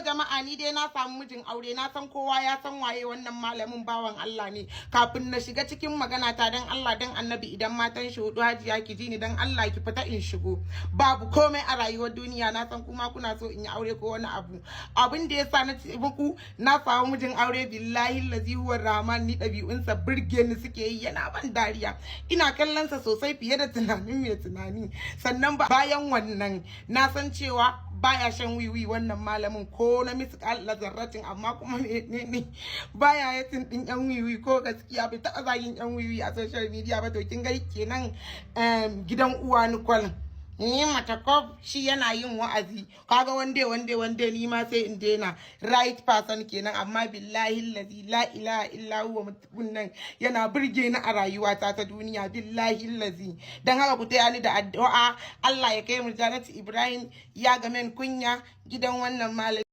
Jama'a, ni dai na samu mijin aure. Na san kowa ya san waye wannan malamin, bawan Allah ne. Kafin na shiga cikin magana ta, dan Allah dan Annabi, idan matan shi hudu, hajiya ki ji ni, dan Allah ki fita in shigo. Babu komai a rayuwar duniya. Na san kuma kuna so in yi aure ko wani abu. Abin da yasa na ce muku na samu mijin aure, billahi lazi huwa rahman, ni ɗabi'unsa burge ni suke yi, yana ban dariya, ina kallon sa sosai fiye da tunanin mai tunani. Sannan bayan wannan, na san cewa baya shan wiwi wannan malamin, ko na misƙal zarratin. Amma kuma ne baya hating din yan wiwi, ko gaskiya bai taɓa zagin yan wiwi a social media ba. To kin ga kenan gidan uwa ni kwal ni mata kof shi yana yin wa'azi. Kaga wande wande wande ni ma sai in daina, right person kenan. Amma billahi lazi la ilaha illa huwa, mutumin nan yana burge ni a rayuwata ta duniya, billahi lazi. Dan haka ku taya ni da addu'a, Allah ya kai mu Janatu Ibrahim ya gamen kunya gidan wannan malami.